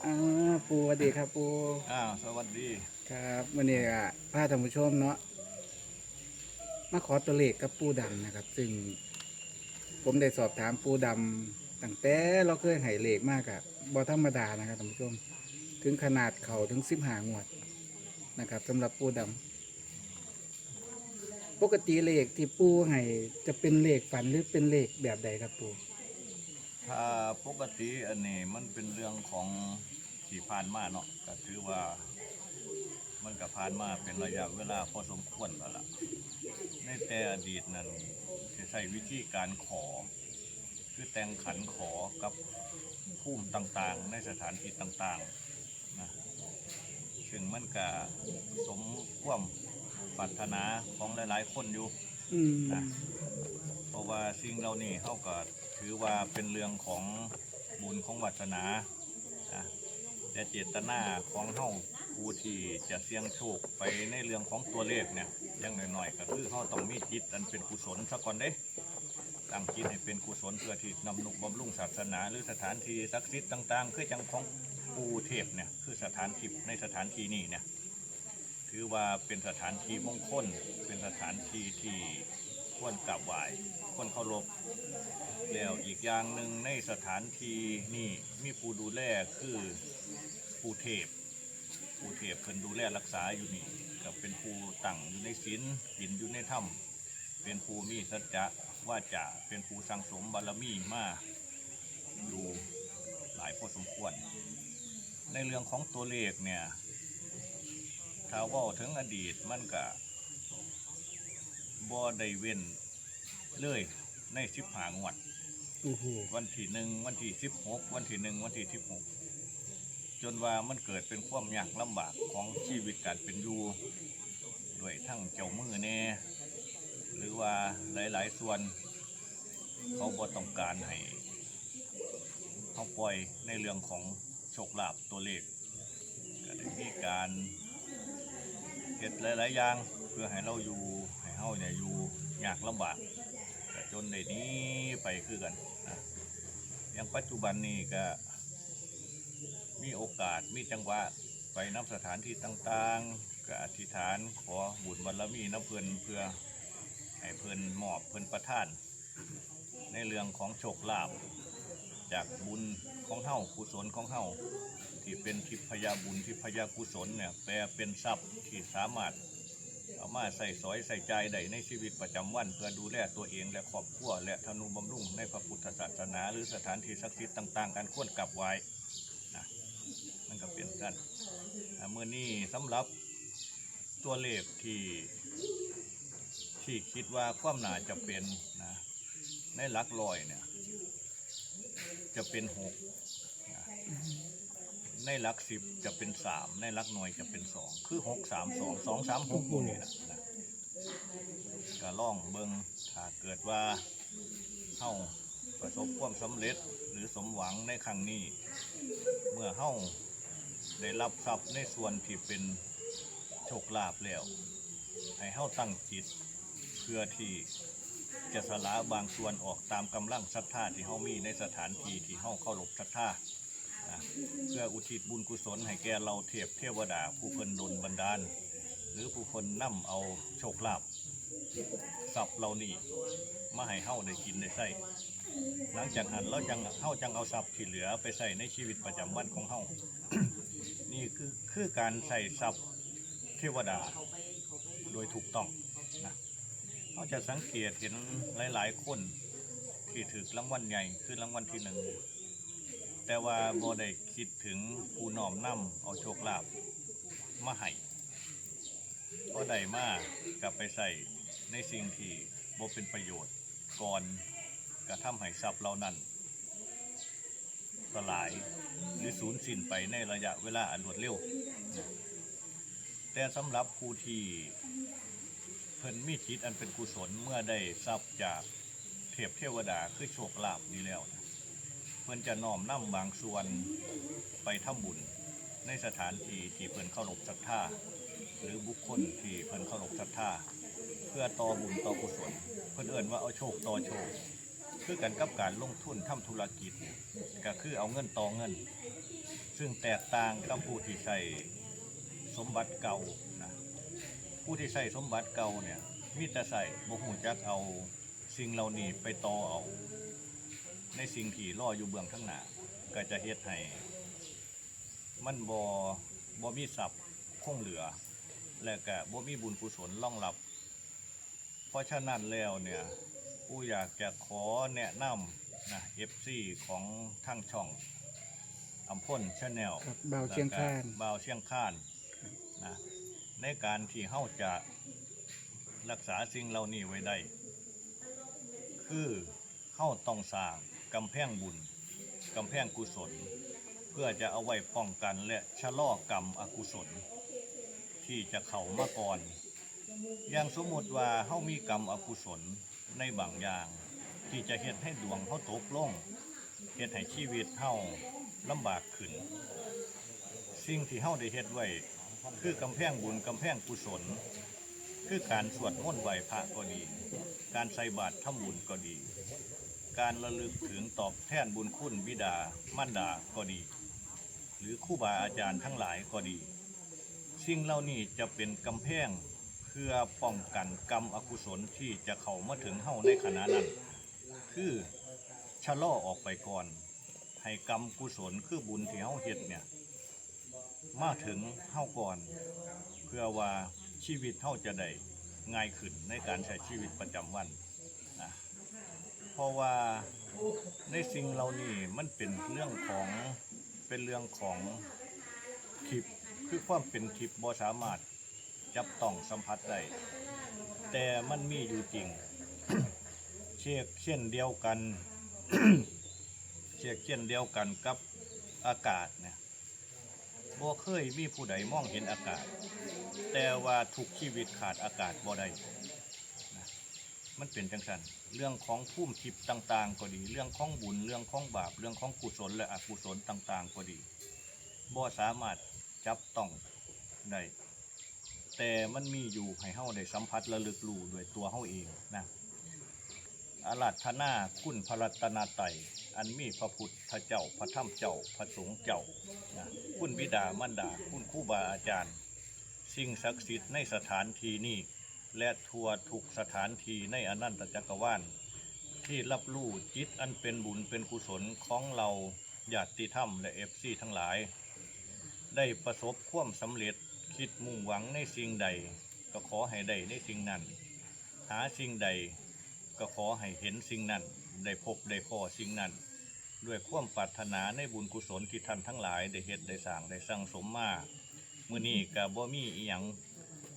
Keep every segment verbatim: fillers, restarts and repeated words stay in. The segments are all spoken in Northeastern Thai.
อ่า ปู่สวัสดีครับปู่ อ่าสวัสดี ครับ วันนี้ก็พาท่านผู้ชมเนาะ มาขอตัวเลขกับปู่ดำนะครับ ซึ่งผมได้สอบถามปู่ดำตั้งแต่เราเคยให้เลขมากอะบ่ธรรมดานะครับท่านผู้ชม ถึงขนาดเขาถึงสิบห้างวดนะครับสำหรับปู่ดำ ปกติเลขที่ปู่ให้จะเป็นเลขฝันหรือเป็นเลขแบบใดครับปู่ ถ้าปกติอันนี้มันเป็นเรื่องของที่ผ่านมาเนาะ ก็ถือว่ามันก็ผ่านมาเป็นระยะเวลาพอสมควรแล้วล่ะ ในแต่อดีตนั้นจะใช้วิธีการขอ คือแต่งขันขอกับภูมิต่างๆ ในสถานที่ต่างๆนะ ซึ่งมันก็สมความปรารถนาของหลายๆ คนอยู่ อืม นะ เพราะว่าสิ่งเหล่านี้เขาก็ถือว่าเป็นเรื่องของบุญของวาสนานะ แต่เจตนาของเฮาผู้ที่จะเสี่ยงโชคไปในเรื่องของตัวเลขเนี่ย อย่างน้อยๆ ก็คือเฮาต้องมีจิตอันเป็นกุศลซะก่อนเด้ ตั้งจิตให้เป็นกุศลเพื่อที่นำนุบำรุงศาสนา หรือสถานที่ศักดิ์สิทธิ์ต่างๆ คือจังของปู่เทพเนี่ย คือสถานที่ในสถานที่นี้เนี่ย ถือว่าเป็นสถานที่มงคล เป็นสถานที่ที่ควรกราบไหว้ ควรเคารพ แล้วอีกอย่างหนึ่งในสถานที่นี้มีผู้ดูแลคือปู่เทพ ปู่เทพเพิ่นดูแลรักษาอยู่นี่ ก็เป็นผู้ตั้งอยู่ในศีล กินอยู่ในธรรม เป็นผู้มีสัจจะวาจา เป็นผู้สั่งสมบารมีมาอยู่หลายพอสมควร ในเรื่องของตัวเลขเนี่ย ถ้าเว้าถึงอดีตมันก็บ่ได้เว้นเลยในสิบห้างวด โอ้โห วันที่หนึ่ง วันที่สิบหก วันที่หนึ่ง วันที่สิบหก จนว่ามันเกิดเป็นความยากลำบากของชีวิตการเป็นอยู่ ด้วยทั้งเจ้ามือแน่ หรือว่าหลายๆ ส่วน เขาบ่ต้องการให้เขาปล่อยในเรื่องของโชคลาภตัวเลข ก็ได้มีการเฮ็ดหลายๆ อย่างเพื่อให้เราอยู่ ให้เฮาเนี่ยอยู่ยากลำบาก ก็จนได้หนีไปคือกันนะ อย่างปัจจุบันนี้ก็มีโอกาส มีจังหวะไปนำสถานที่ต่างๆ ก็อธิษฐานขอบุญบารมีนำเพิ่น เพื่อให้เพิ่นมอบ เพิ่นประทาน ในเรื่องของโชคลาภจากบุญของเฮา กุศลของเฮา ที่เป็นทิพยบุญ ทิพยกุศลเนี่ย แปลเป็นทรัพย์ที่สามารถเอามาใช้สอยใช้จ่ายได้ในชีวิตประจำวัน เพื่อดูแลตัวเองและครอบครัว และทนุบำรุงในพระพุทธศาสนา หรือสถานที่ศักดิ์สิทธิ์ต่างๆ อันควรกราบไหว้นะ มันก็เป็นกัน อ่า มื้อนี้สำหรับตัวเลขที่ ที่คิดว่าความน่าจะเป็นนะ ในหลักร้อยเนี่ย จะเป็นหกนะ ในหลักสิบจะเป็นสาม ในหลักหน่วยจะเป็นสอง คือหกสามสอง สองสามหก หมู่นี่นะนะ ก็ลองเบิ่ง ถ้าเกิดว่าเฮาประสบความสำเร็จหรือสมหวังในครั้งนี้ เมื่อเฮาได้รับทรัพย์ในส่วนที่เป็นโชคลาภแล้ว ให้เฮาตั้งจิตเพื่อที่จะสละบางส่วนออกตามกำลังศรัทธาที่เฮามีในสถานที่ที่เฮาเคารพศรัทธานะ เพื่ออุทิศบุญกุศลให้แก่เหล่าเทพเทวดาผู้เพิ่นดลบันดาล หรือผู้เพิ่นนำเอาโชคลาภ ทรัพย์เหล่านี้มาให้เฮาได้กินได้ใช้ หลังจากนั้นเราจัง เฮาจังเอาทรัพย์ที่เหลือไปใช้ในชีวิตประจำวันของเฮา นี่คือ คือการใช้ทรัพย์เทวดาโดยถูกต้องนะ เฮาจะสังเกตเห็นหลายๆ คนที่ถืกรางวัลใหญ่ คือรางวัลที่หนึ่ง แต่ว่าบ่ได้คิดถึงผู้น้อมนำเอาโชคลาภมาให้ พอได้มาก็ไปใช้ในสิ่งที่บ่เป็นประโยชน์ก่อน ก็ทำให้ทรัพย์เหล่านั้นสลายหรือสูญสิ้นไปในระยะเวลาอันรวดเร็ว แต่สำหรับผู้ที่เพิ่นมีจิตอันเป็นกุศล เมื่อได้ทรัพย์จากเทพเทวดาคือโชคลาภนี้แล้วนะ เพิ่นจะน้อมนำบางส่วนไปทำบุญในสถานที่ที่เพิ่นเคารพศรัทธา หรือบุคคลที่เพิ่นเคารพศรัทธา เพื่อต่อบุญต่อกุศล เพิ่นเอิ้นว่าเอาโชคต่อโชค คือกันกับการลงทุนทำธุรกิจเนี่ย ก็คือเอาเงินต่อเงิน ซึ่งแตกต่างกับผู้ที่ใช้สมบัติเก่านะ ผู้ที่ใช้สมบัติเก่าเนี่ย มีแต่ใช้ บ่ฮู้จักเอาสิ่งเหล่านี้ไปต่อเอา ในสิ่งที่รออยู่เบื้องข้างหน้า ก็จะเฮ็ดให้มันบ่ บ่มีทรัพย์คงเหลือ และก็บ่มีบุญกุศลรองรับ เพราะฉะนั้นแล้วเนี่ย ปู่อยากจะขอแนะนำนะ เอฟซี ของทางช่องอำพล Channel ครับ บ่าวเชียงคาน แล้วก็บ่าวเชียงคานนะ ในการที่เฮาจะรักษาสิ่งเหล่านี้ไว้ได้ คือเฮาต้องสร้างกำแพงบุญ กำแพงกุศล เพื่อจะเอาไว้ป้องกันและชะลอกรรมอกุศล ที่จะเข้ามาก่อน อย่างสมมุติว่าเฮามีกรรมอกุศลในบางอย่าง ที่จะเฮ็ดให้ดวงเฮาตกลง เฮ็ดให้ชีวิตเฮาลำบากขึ้น สิ่งที่เฮาได้เฮ็ดไว้ คือกำแพงบุญ กำแพงกุศล คือการสวดมนต์ไหว้พระก็ดี การใส่บาตรทำบุญก็ดี การระลึกถึงตอบแทนบุญคุณบิดามารดาก็ดี หรือครูบาอาจารย์ทั้งหลายก็ดี สิ่งเหล่านี้จะเป็นกำแพงเพื่อป้องกันกรรมอกุศลที่จะเข้ามาถึงเฮาในขณะนั้น คือชะลอออกไปก่อน ให้กรรมกุศลคือบุญที่เฮาเฮ็ดเนี่ย มาถึงเฮาก่อน เพื่อว่าชีวิตเฮาจะได้ง่ายขึ้นในการใช้ชีวิตประจำวันนะ เพราะว่าในสิ่งเหล่านี้มันเป็นเรื่องของ เป็นเรื่องของทิพย์ คือความเป็นทิพย์บ่สามารถจับต้องสัมผัสได้ แต่มันมีอยู่จริง เชกเช่นเดียวกัน เชกเช่นเดียวกันกับอากาศเนี่ย บ่เคยมีผู้ใดมองเห็นอากาศ แต่ว่าทุกชีวิตขาดอากาศบ่ได้นะ มันเป็นจังซั่น เรื่องของภูมิทิพย์ต่างๆ ก็ดี เรื่องของบุญ เรื่องของบาป เรื่องของกุศลและอกุศลต่างๆ ก็ดี บ่สามารถจับต้องได้ แต่มันมีอยู่ให้เฮาได้สัมผัสระลึกรู้ด้วยตัวเฮาเองนะ อาราธนาคุณพระรัตนตรัย อันมีพระพุทธเจ้า พระธรรมเจ้า พระสงฆ์เจ้านะ คุณบิดามารดา คุณครูบาอาจารย์ สิ่งศักดิ์สิทธิ์ในสถานที่นี้ และทั่วทุกสถานที่ในอนันตจักรวาล ที่รับรู้จิตอันเป็นบุญเป็นกุศลของเหล่าญาติธรรมและ เอฟซี ทั้งหลาย ได้ประสบความสำเร็จ คิดมุ่งหวังในสิ่งใด ก็ขอให้ได้ในสิ่งนั้น หาสิ่งใด ก็ขอให้เห็นสิ่งนั้น ได้พบได้พ้อสิ่งนั้น ด้วยความปรารถนาในบุญกุศลที่ท่านทั้งหลายได้เฮ็ดได้สร้างได้สั่งสมมา มื้อนี้ก็บ่มีอีหยัง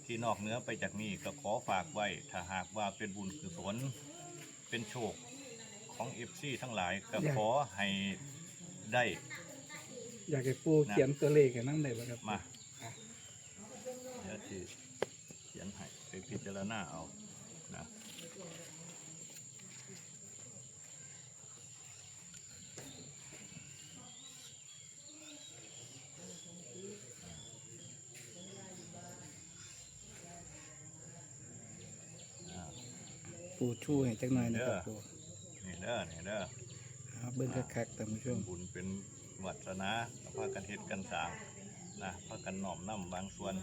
ที่นอกเหนือไปจากนี้ ก็ขอฝากไว้ ถ้าหากว่าเป็นบุญกุศล เป็นโชคของ เอฟซี ทั้งหลาย ก็ขอให้ได้ อยากให้ปู่เขียนตัวเลขให้นำได้บ่ครับ มา เดี๋ยวสิเขียนให้ไปพิจารณาเอานะ ปู่ชูให้จักหน่อยนะครับปู่ นี่เด้อ นี่เด้อ เอาเบิ่งคักๆ ท่านผู้ชม เป็นบุญเป็นวาสนา พากันเฮ็ดกันสร้างนะ พากันน้อมนำบางส่วน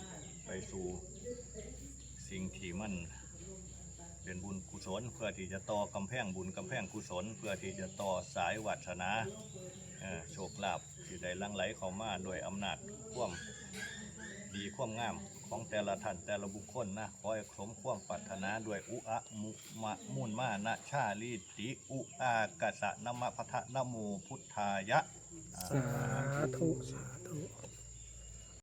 ไปสู่สิ่งที่มันเป็นบุญกุศล เพื่อที่จะต่อกำแพงบุญกำแพงกุศล เพื่อที่จะต่อสายวาสนา เอ่อ โชคลาภที่ได้หลั่งไหลเข้ามาด้วยอำนาจความดีความงามของแต่ละท่านแต่ละบุคคลนะ ขอให้สมความปรารถนาด้วย อุอะมุมะมูลมานะชาลีติ อุอากาสะนะมะพะทะนะโมพุทธายะ สาธุ สาธุ